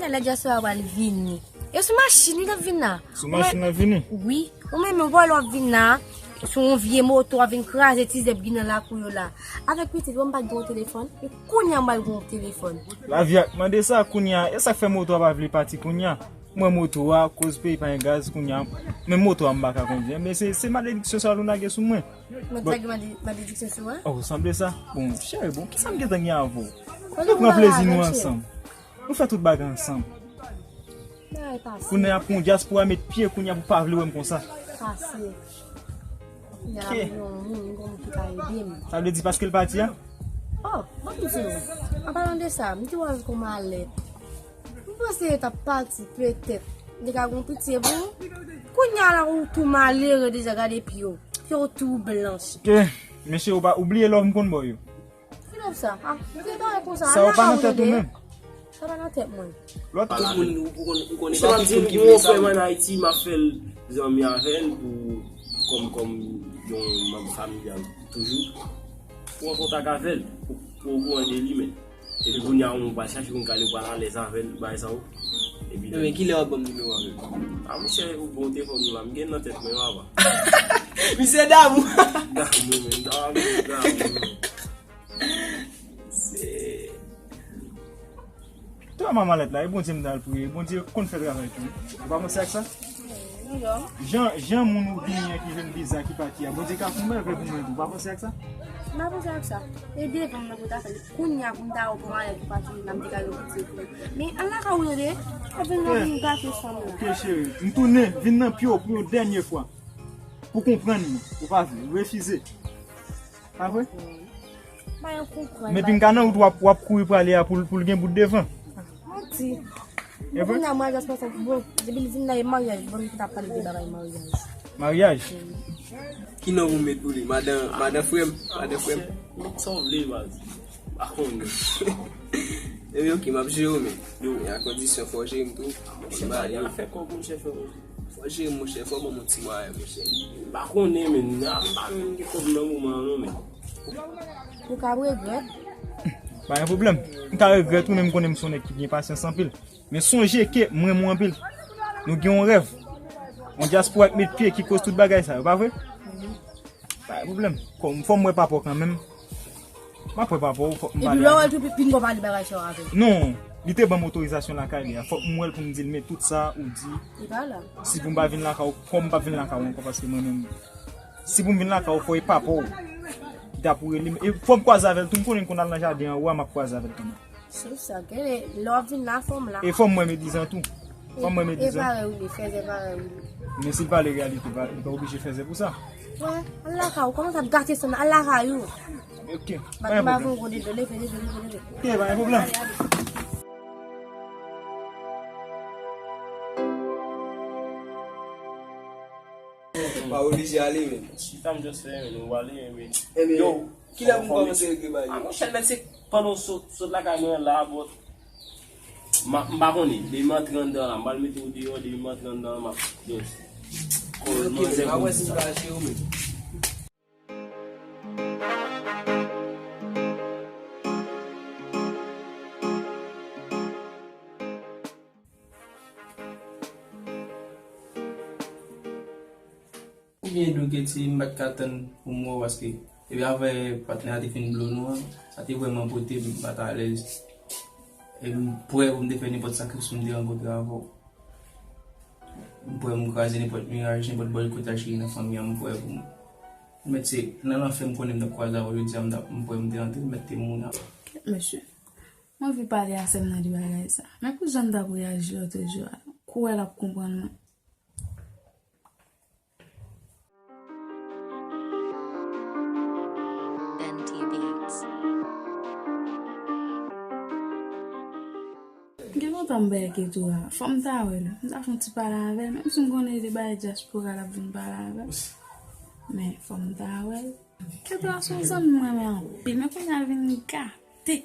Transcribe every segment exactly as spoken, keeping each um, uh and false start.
Lè dyaspora pral vini. E sou machin wi l ap vin la. Sou machin l ap vini? Wi. Ou menm ou wè lè w ap vin la. Sou yon vye moto w ap vin kraze ti zèb ki nan lakou yo la. Avèk pitit ou m pa t gen yon telefòn. E kounye a m pral gen yon telefòn. Lavi a k mande sa kounye a. E sa k fè moto a pa vle pati kounye a. Mwen moto a, koz peyi pa gen gaz kounye a. Men moto a m pa ka kondui. Men se, se malediksyon sa Luna gen sou mwen. Mwen ta gen malediksyon sou mwen? Oh, sanble sa. Bon, cheri, bon, kisa m gentan gen avè w? Nou pran plezi nou ansanm. Nou fè tout bagay ansanm. Kounye a pou yon dyaspora met pye kounye a pou pa vle wè m konsa. Pase. Kounye a la pou yon moun, yon moun ki ka ede m. Sa vle di paske l pati a? Oh, ban m di w. An palan de sa, m te wè l kòm alèt. M panse yo t ap pati petèt. Li ka gon pitye pou ou. Kounye a la ou tou malere deja gade pye w. Pye w tou blanch. Ke, mesye ou pa oubliye love m konn ba w yo. Kilòp sa? Ah, se bagay konsa. Sa yo pa nan tèt ou menm. Sa pa nan tèt mwen. Lòt tout moun ou konn ou konn. Misye pa di m gen yon frè m ann Ayiti, m ap fè l zanmi avè l pou kòm kòm yon manm familyal toujou. Pou an kontak avè l, pou pou okouran de li men. Epi kounye a ou pral chache konn kale ou pral alèz avè l, bagay sa yo. Epi men kilè w ap ban m nimewo a menm? Ah monchè, ou bon telefòn ou la, m gen nan tèt mwen papa. Misye damou. Damou men, damou, damou. Se. Twa manman lèt la, e Bondye m t al priye. Bondye konn fè travay tou. Ou pa panse ak sa? Jan, jan moun ou genyen ki jwenn viza ki pati a, Bondye ka fè yon mèvèy pou mwen tou. Ou pa panse ak sa? M pa panse ak sa. E devan m nan pou ta fè l. Kounye a pou m ta wè pou m alèz pou pati la, m te ka gen yon pitit. Men al lakay ou tande. Ou vin nan vin gate fanm la. Ok cheri, m tounen, vin nan pye w pou yon dènye fwa. Pou konprann mwen, ou pa vle, ou refize. Pa vre? Pa yon konprann. Men pinga nan wout w ap, w ap kouri prale a pou l, pou l gen bout devan. Manti. E vre? Kounye a maryaj pa sa bon. Depi l vin la e maryaj, bon, ki ta pale de bagay maryaj. Maryaj? Ki non ou met pou li? Madan, madan frè m, madan frè m. Sa w vle, baz. Pa konnen. Ebyen, ok, m ap jere w, men. Yo. Men a kondisyon, fò w jere m tou. Monchè, pa gen afè kòb, monchè, frè m. Fò w jere m, monchè, fò w ban m yon ti mwayen, monchè. M pa konnen, men, m pa menm gen kòb nan moman an, non, men. Ou ka regrèt. Pa gen pwoblèm. M ka regrèt, wi, men m konnen m se yon nèg ki gen pasyans anpil. Men sonje ke m renmen w anpil. Nou gen yon rèv. Yon dyaspora k met pye ki koz tout bagay sa yo, pa vre? Pa gen pwoblèm. Kòm fò m wè papa w kanmenm. M ap wè papa w, fòk m pale avè l. Epi lè w wè l tou, pi, pi n pale bagay sa yo avè l. Non, li te ban m otorizasyon lakay li a. Fòk m wè l pou m di l, men tout sa ou di. Li pa la. Si pou m pa vin lakay ou, fò m pa vin lakay ou ankò, paske mwen menm, si pou m vin lakay ou, fò e papa w. Li ta pou rele m. E fò m kwaze avè l tou, m konnen m konn al nan jaden anwo a, m ap kwaze avè l kanmenm. Se sa, gen lè w ap vin la, fò m la. E fò m wè medizan tou. Fò m wè medizan. E parèy ou ye, fèzè parèy ou ye. Men si l pale reyalite, pa, li pa oblije fèzè pou sa. Wè, al lakay ou, kòman sa ap gate san nan, al lakay ou. Ok, pa gen pwoblèm. Leve, leve, leve, leve. Ok, pa gen pwoblèm. Pa oblije ale, men. Chita m just fè, men, ou ale, men. Ebyen, yo, kilè pou m kòmanse regle bagay yo? Ah, monchè, men se pandan w sot, sot lakay mwen la, but, m a, m pa konnen. Depi m antre anndan la, m pral mete w deyò, depi m antre anndan la, m ap just. Ok, men, m ap wè si m ka jere w, men. Ou byen dwe ke ti m pa t ka tann pou m wè w, paske depi avè patnè a te fin blo nou an, sa te vrèman pote m, m pa t alèz. E m prè pou m te fè nenpòt sakrifis pou m te rankontre avè w. M prè pou m kraze nenpòt miraj, nenpòt bòykotaj ki gen nan fanmi an, m prè pou m. Mèt se nan lanfè m konnen m t ap kwaze avè w jodi a, m t ap, m prè pou m te antre, m mèt te mouri. Kèt mesye. M anvi pale a sè m nan de bagay sa. Men pou jan m t ap reyaji lòt jou a, kwè l ap konprann mwen. Gen lontan m pa wè Ketura. Fò m ta wè l. M ta fè yon ti pale avè l. Menm si m konnen se bagay dyaspora l ap vin pale avè m. Men fò m ta wè l. Ketura se yon zanmi m renmen anpil, men kounye a l vin gate. Tout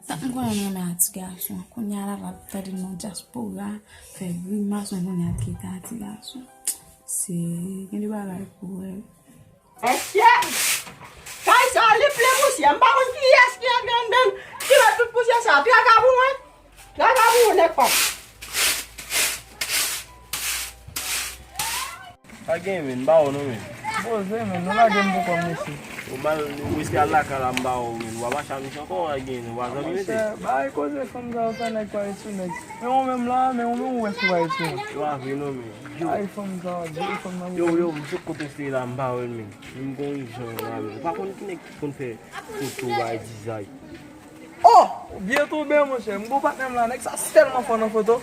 tan m konnen m renmen a ti gason an, kounye a l ap tande m nan dyaspora, fè grimas, men kounye a l kite a ti gason. Se gen de bagay pou wè. Èske kay sa li plen pousyè? M pa konn kiyès ki antre anndan l ki met tout pousyè sa. Traka pou mwen. Traka pou mwen, nèg pa m. Pa gen, men, m ba ou non, men. Poze, men, nou lage m pou kòm mesye. Ou mal, ou riske al lakay la, m ba ou, men. W a mache a misye ankò, w a gen, w a zanmi, mesye. Monchè, bay koze fanm sa yo fè nèg pa ret sou nèg. Men ou menm la, men ou menm ou wè si w pa ret sou nèg. Yo a vre non, men. Yo. Ay, fanm sa yo, di fanm nan. Yo, yo, m sot kote se la, m ba ou, men. M gon jan la, men. Ou pa konn ki nèg ki konn fè foto, bay dizay. Oh! Ou byen tonbe, monchè. M gon patnè m la, nèg sa tèlman fò nan foto.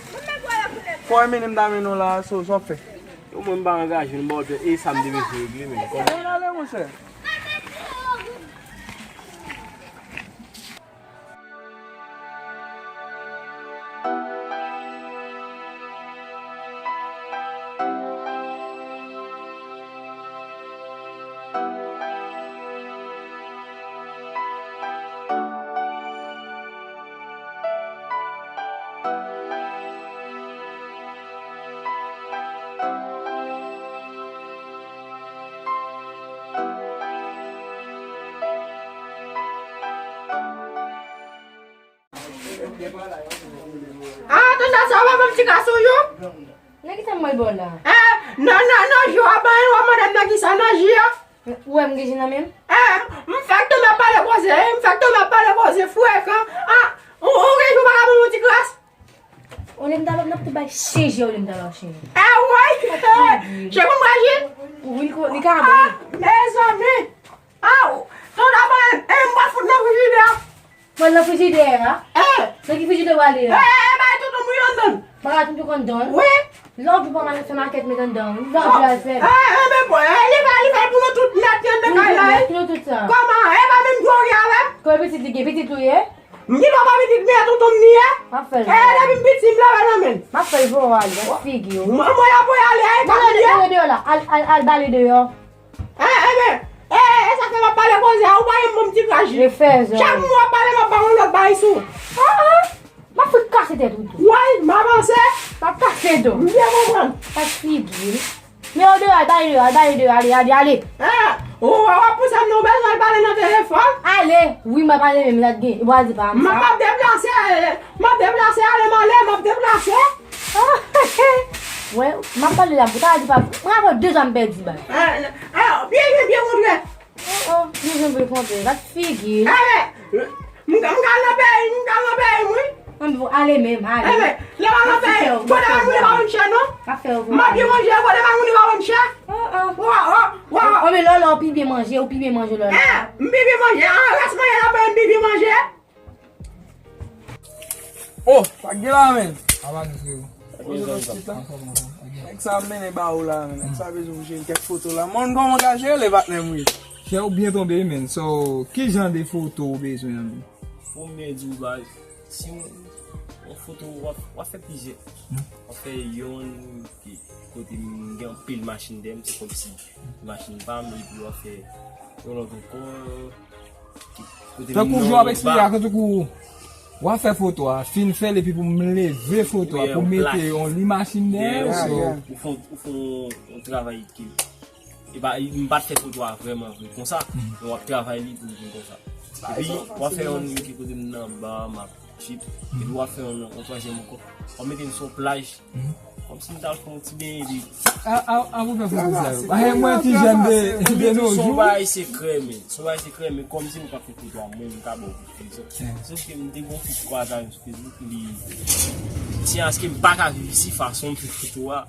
Fò Eminem ta mennen w la, so, sa w ap fè? Yo, mwen, m pa angaje, m ba w tè, e sa m te bezwen regle, men. Kòman? Ann ale, monchè. Ah, tande sa, w ap ban m ti kras ou, Jou? Nan ki sa m wè bò la? Eh, nan, nan, nan, Jou, w ap ban, w ap mande m nan ki sa, nan ji a? Ou wè m gen ji nan men m? Eh, m fèk tonbe ap pale koze, eh, m fèk tonbe ap pale koze, frekan. Ah, ou, ou gen jou pa ka ban m yon ti kras? Olye m ta ba, n ap tou bay chen je, olye m ta ba w chen je. Eh, woy! Chen moun manje? Wi, li ko-, li ka manje. Ah, mezanmi! Ah, tonton, eh, m pral fout nan frijidè a. Pral nan frijidè a? Eh! Nan ki frijidè w ale a? Eh, eh, eh, bay tonton mouye anndan. Bagay tonton anndan? Wi. Lòt jou pa mal fè makèt met anndan, wi. Lòt jou al fè. Eh, eh, men bon, eh, li fè, li fè pou nou tout nèt ki anndan kay la, wi. Pou nou tout sa. Kòman? Eh, pa menm dwo gen avè m? Kòman pitit li gen? Pitit ou ye? M gen dwa pa pitit, men tonton m li ye. M ap fè l. Eh, depi m piti, m lave nan men l. M ap fè l voye w ale, gad figi w. Mwen, mwen ap voye ale, eh, pa m li ye. Mande deyò la, al, al, al bale deyò. Eh, eh, men, eh, eh, sa fè m ap pale koze a, ou pa janm ban m ti kras ji. Chak moun w ap pale, m ap ba w yon lòt bagay sou. Ah, ah. M ap fout kase tèt ou tou. Woy, m avanse. M ap kase do. M byen konprann. Ak figi. Men yo deyò, al bale deyò, al bale deyò, ale, ale, ale. Ah, ou, w ap pouse m non, bezwen al pale nan telefòn. Ale, wi, m ap pale menm, sa t gen. Ou pral di pa m sa. M ap deplase, m ap deplase, ale m ale, m ap deplase. Wè, m ap pale la, pou ta di pa, m rapò de zwa m pèdi bal. Ah, ah, byen jwe, byen kontre. Oh, oh, byen jwe, byen kontre. Gad figi. Eh, m, m ka nan peyi, m ka nan peyi m, wi. Ann, bon, ale menm, ale. Eh, lè m al nan peyi, kote m ap mouri pa vann chè, non? M ap fè yo voye. M ap byen manje, kote m ap mouri pa vann chè. Oh, oh. Wa, wa, wa. Oh, men lòlò, ou pi byen manje, ou pi byen manje lòlò. Eh, m pi byen manje, ah, rès manje la, m pi byen manje. Oh, pa gen la, men. Apa nou, frero? Anfòm, anfòm. Nèg sa ap mennen ba ou la, men. Nèg sa bezwen pou jwenn kèk foto la. Mon, kòman ka jere le patnè m, wi? Chè ou byen tonbe, men. So, ki jan de foto ou bezwen an, men? Pou m byen di w, baz, si yon, yon foto, w ap, w ap fè plizyè. W ap fè yon ki, kote m gen anpil machin dèyè m, se kòmsi machin pa m, epi w ap fè yon lòt ankò. Tankou jan w ap eksplike a, tankou w ap fè foto a, fin fè l epi pou m leve foto a, pou m mete yon li machin dèyè l, so. Ou fè, ou fè yon travay ki, e pa, m pa t fè foto a vrèman vre konsa, men w ap travay li pou l vin konsa. Epi, w ap fè yon ki kote m nan ba, m ap trip, epi w ap fè yon, yon twazyèm ankò. W ap mete l sou plaj, kòmsi m t al fè yon ti benyen epi. A, a, a, pou fè foto sa yo. Paske mwen ti jèn de, de nos jours. Se yon bagay sekrè, men. Se yon bagay sekrè, men kòmsi m pa fè foto a, mwen, m ka ba w pou egzanp. Sòf ke m te gon fi kwaze avè m sou Facebook, li di aske m pa ka viv isi fason m fè foto a.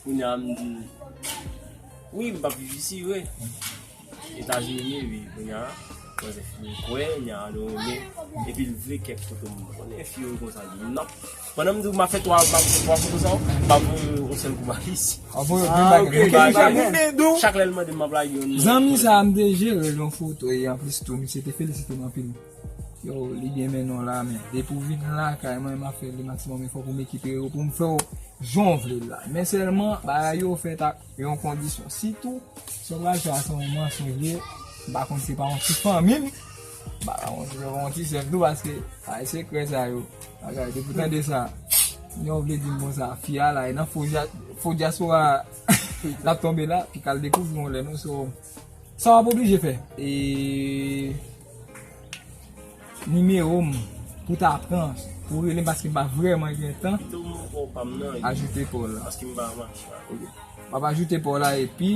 Kounye a, m di, wi, m p ap viv isi, vre. Etazini, wi, kounye a, manzè fin kwè, nya a nou renmen, epi l vle kèk foto m. Konnen fi yo konsa, li nòp. Pandan m di w m ap fè twa, m ap fè twa foto sa yo, m ap voye yon sèl kou balis. Ah, ok, ok. Chak lè l mande m, m ap lage youn. Zanmi sa a, m te jere l yon foto, e anplis tou, misye te felisite m anpil. Yo, li byen mennen w la, men depi w vin lakay mwen, m ap fè le maksimòm efò pou m ekipe w, pou m fè w jan w vle l la. Men sèlman, bagay yo fèt ak yon kondisyon. Sitou, sa w pral fè a se yon mansonj li ye, m pa konn si se pa yon ti fanmi m, m pa konn si se pa yon ti sè m tou, paske bagay sekrè sa yo, bagay depi w tande sa, jan w vle di m konsa, fi a la, e nan fo dya-, fo dyaspora l ap tonbe la, pi k al dekouvri yon lè nou, so, sa w ap oblije fè. E nimewo m pou ta pran, pou rele m, paske m pa vrèman gen tan. Kite w mwen pa w pa m nan, ajoute pa w la. Paske m pa mache. Ok. W ap ajoute pò w la epi,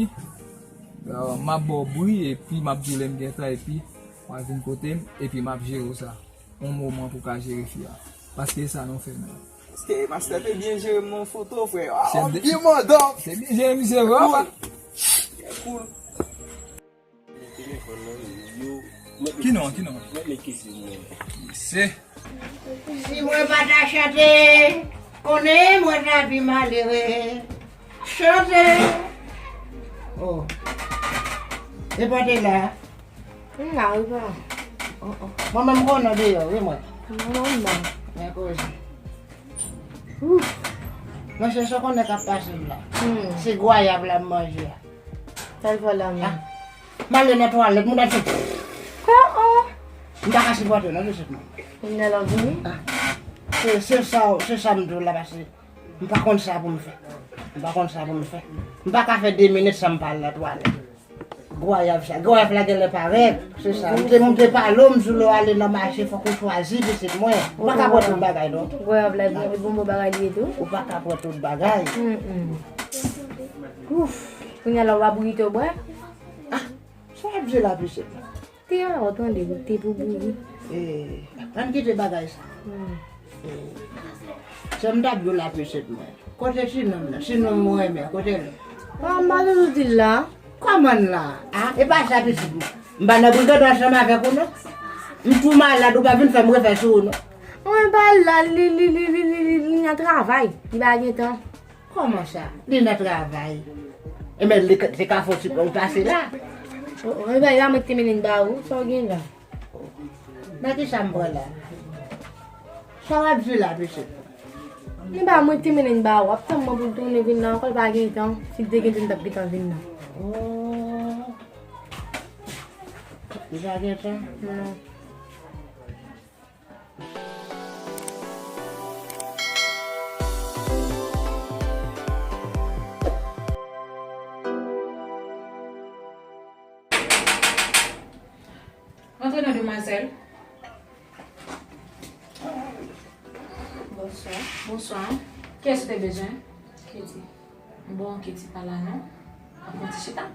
euh, m ap ba w bri epi m ap di w lè m gen tan epi w a vin kote m epi m ap jere w sa. Yon moman pou w ka jere fi a. Paske sa nou fè menm. Paske mastè te byen jere m nan foto, frè. Ah, w ap byen mandan. Te byen jere misye vre, papa. Cool. Telefòn nan, yo, yo, mwen Ki non, ki non? Mwen met kesyon mwen. Se. Si mwen pa ta chante, konnen mwen ta pi malere. Chante. Oh. E pa te la. M la, wi, pa. Oh, oh. Mwen menm konnen deyò, wi, mwen. Mwen menm. Men koze. Ouf. Mwen se sa konnen k ap pase m la. Hmm. Se gwayab la m manje a. Sa l fè la menm? Ah. M ale nan twalèt, moun ap fè. Oh, oh. M pa ka sipòte non, pitit mwen. Kounye a l ap vini? Ah. Se, se sa, se sa m di w la pase. M pa konn sa pou m fè. M pa konn sa pou m fè. M pa ka fè de minit san m pa al nan twalèt. Gwayab sa. Gwayab la genlè parèt. Se sa. M te, m te pale w, m di w lè w ale nan mache, fòk ou chwazi pitit mwen. Ou pa ka pran tout bagay non. Gwayab la, bon, bon, bon bagay li ye tou. Ou pa ka pran tout bagay. Mm, mm. Ouf. Kounye a la, w ap bouyi tou bwè? Ah, sa w ap di la, pitit? Te a, w tande, te pou bouyi. Eh, ann kite bagay sa. Hmm. Eh, sa m t ap di w la, pitit mwen. Kote ti nonm nan? Ti nonm mwen renmen, kote l? Ah, m pa toujou di l la. Kòman l la? Ah, e pa sa, pitit mwen. M pa nan brigad ansanm avèk ou, non. M tou malad, ou pa vin fè m refè sou ou, non. Mwen pa la, li, li, li nan travay. Li pa gen tan. Kòman sa? Li nan travay. Enben, li ka- li ka fè yon ti pran pase la. Oh, oh, e pa mwen ki te mennen l ba ou, sa w gen la? Nan ki sa m pran la? Sa w ap di la, pitit? Li pa mwen ki te mennen l ba ou, ap tann mwen pou l tounen vin la ankò, li pa gen tan. Si l te gen tan, li t ap gentan vin la. Oh. Li pa gen tan? Non. Rantre non, demwazèl. Bonswa. Bonswa. Kiyès ou te bezwen? Keti. Bon, Keti pa la non. Ap pran ti chita?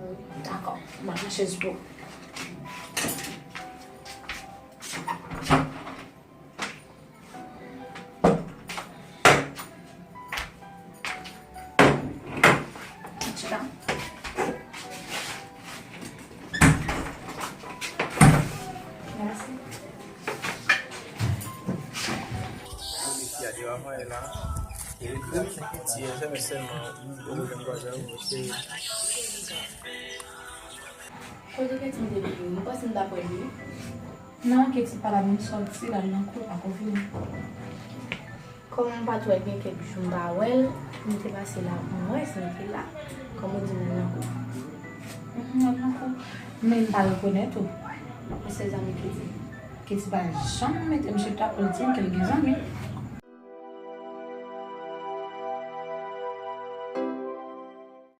Wi. Dakò. Mwen pran chèz pou ou. Chita. Mèsi. Gade fi a te pa fè la. E li ap fè piti, e se sèlman yo vin kwaze avè w, se. Kote Keti m te vini? Ou panse m ta pran li? Non, Keti pa la, m sòti l al nan kou, l pako vini. Kòm m pa t wè l gen kèk jou m pa wè l, m te pase la pou m wè si l te la. Kòm ou di m nan kou. Mhm, nan kou. Men m pa rekonèt ou. Ou se zanmi Keti? Keti pa janm mete m chita pou l di m ke l gen zanmi.